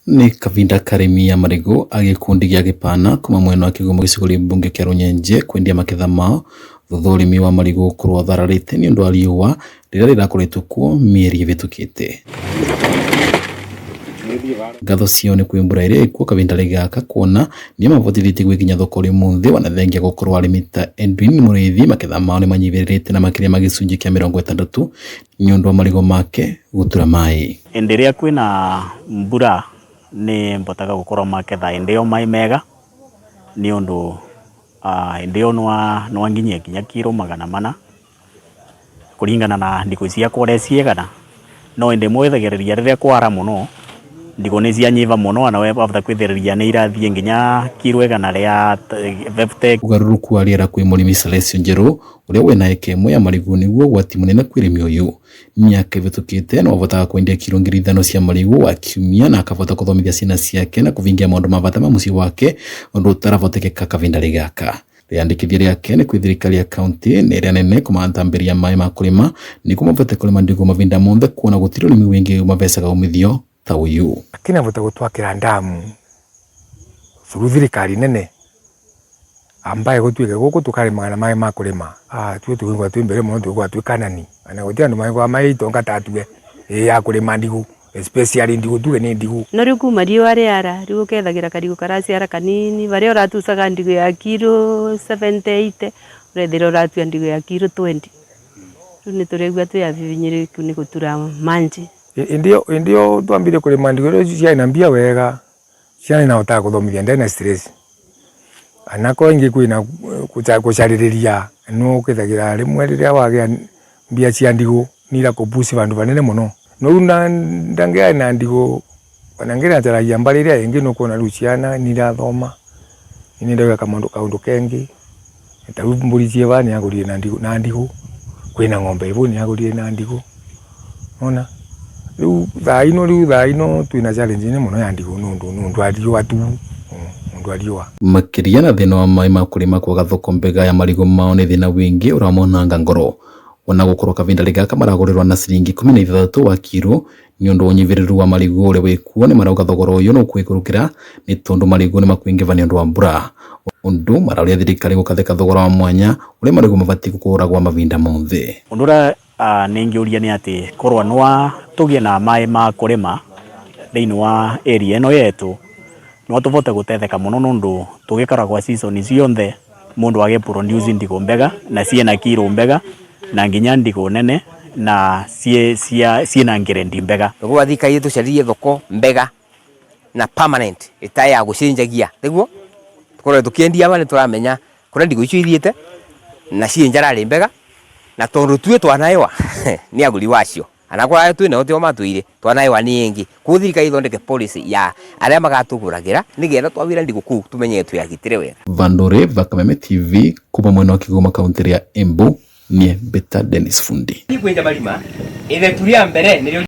Nĩ kavinda karĩmi ya marigũ a gĩkundi gĩa Gĩpana kuma mwena wa Kĩgumo gĩcigo mbunge kĩa Runyenje kwendia maketha mao thutha ũrĩmi wa marigũ gũkorwo ũthararĩte nĩ ũndũ wa riũa rĩrĩa rĩrakoretwo kuo mĩeri ĩhĩtũkĩte. Ngatho ciao nĩ kwĩ mbura ĩrĩa ĩkuo kavinda gaka kuona nĩ mavotithĩtie gwĩkinya thoko rĩmũthĩ wanathengia gũkorwo arĩmi ta Edwin Mũrĩithi maketha mao nĩ manyivĩrĩrĩte na makĩria ma gĩcunjĩ kĩa 60 nĩ ũndũ wa marigũ make gũtura maĩ. Hĩndĩ ĩrĩa kwĩna mbura nĩ mbotaga gũkorwo maketha hĩndĩ ĩyo mai mega nĩ ũndũ hĩndĩ ĩyo nwanginyie nginya kiro 400 kũringana na ndigũ ciakwa ũrĩa ciigana. No hĩndĩ ĩmwe wĩthagĩrĩria rĩrĩa kwara mũno ndigũ nĩ cianyiva mũno na wahota kwĩthĩrĩria nĩ irathiĩ nginya kiro 150. Ũgarũrũku wa rĩera kwĩ mũrĩmi Celesio Njerũ ũrĩa wĩna eka ĩmwe ya marigũ nĩguo ũgwati mũnene kwĩ ũrĩmi ũyũ. Mĩaka ĩhĩtũkĩte no avotaga kwendia kiro 5,000 cia marigũ wa kiumia na akavota kũthomithia ciana ciake na kũvingia maũndũ ma bata ma mũciĩ wake ũndũ ũtaravotekeka kavinda gaka. Rĩandĩkithia rĩake nĩ kwĩ thirikari ya kaunti nĩ ĩrĩa nene kũmatambĩria maĩ ma kũrĩma nĩguo mavote kũrĩma ndigũ mavinda monthe kuona gũtirĩ ũrĩmi wingĩ mavecaga umithio ta ũyũ. Lakini avote gũtwakĩra ndamu through thirikari nene ambaye gũtuĩke gũkũ tũkarĩmaga na maĩ ma kũrĩma, tuĩ tũgĩkorwo twĩ mbere mũno, tũgĩkorwo twĩ kanani ona gũtirĩ andũ magĩkorwo marĩ itonga ta tue ya kũrĩma ndigũ, especially ndigũ, tuge nĩ ndigũ. No rĩu kuma riũa rĩara rĩu ũkethagĩra karigũ karaciara kanini barĩa ũratucaga ndigũ ya kiro 70 80 ũrethĩra ũratua ndigũ ya kiro 20. Rĩu nĩ tũraigua twĩ abibinyĩrĩku nĩ gũtura manji. Hĩndĩ ĩyo twambire kũrĩma ndigũ iria ciarĩ na mbia wega, ciana nĩhotaga gũthomithia ndarĩ na stress. Anakorwo ingĩ kwĩna gũcarĩrĩria no ũkethagĩra rĩmwe rĩrĩa wagĩa mbia cia ndigũ nĩ irakũ boost vandũ vanene mũno. No rĩu ndangĩarĩ na ndigũ ona ngĩracaragia mbarĩ ĩrĩa ĩngĩ nĩ ũkuona rĩu ciana nĩ irathoma, nĩ ndĩreka kaũndũ kengĩ, ta rĩu mbũri ciĩ vaa nĩagũrire na ndigũ, kwĩna ng'ombe ĩvo nĩagũrire na ndigũ, nĩwona. Rĩu thaa ino twĩna challenge nene mũno ya ndigũ nĩ ũndũ wa riũa tu, nĩ ũndũ wa riũa. Makĩria na thĩna wa maĩ ma kũrĩma kwaga thoko mbega ya marigũ mao nĩ thĩna wingĩ ũramonanga ngoro. Ona gũkorwo kavinda gaka maragũrĩrwo na ciringi 16 wa kiro nĩ ũndũ wa ũnyivĩrĩru wa marigũ ũrĩa wĩkuo nĩ marauga thogora ũyũ no kwĩgũrũkĩra nĩ tondũ marigũ nĩ makwĩngĩva nĩ ũndũ wa mbura. Ũndũ marauria thirikari gũkatheka thogora wa mwanya ũrĩa marigũ mabatiĩ gũkũragwo mavinda monthe. Ũndũ ũrĩa nĩngĩũria nĩ atĩ korwo no tũgĩe na maĩ ma kũrĩma thĩinĩ wa area ĩno yetu no tũvote gũtetheka mũno nũndũ tũgĩkoragwo season cionthe mũndũ agĩ produce ndigũ mbega na ciĩna kiro mbega na nginya ndigũ nene na ciĩna grade mbega. Nĩguo thirikari ĩtũcaririe thoko mbega na permanent ĩtarĩ ya gũcenjagia, nĩguo tũkorwo tũkĩendia aba nĩ tũramenya kũrĩa ndigũ icio ithiĩte na ciĩ njararĩ mbega na tondũ tuĩ twanaewa nĩ agũri wacio anakorwo arĩa twĩnao tio matwĩire twanaewa nĩ ĩngĩ. Koguo thirikari ĩthondeke policy ya arĩa magatũgũragĩra nĩgetha twawĩra ndigũ kũu tũmenye twĩagitĩre wega. Vandore va Kameme TV kuma mwena wa Kigoma kaunti ya Embu nie Beta Dennis Fundi. Kwenja marima ithetu rĩa mbere nĩrĩo.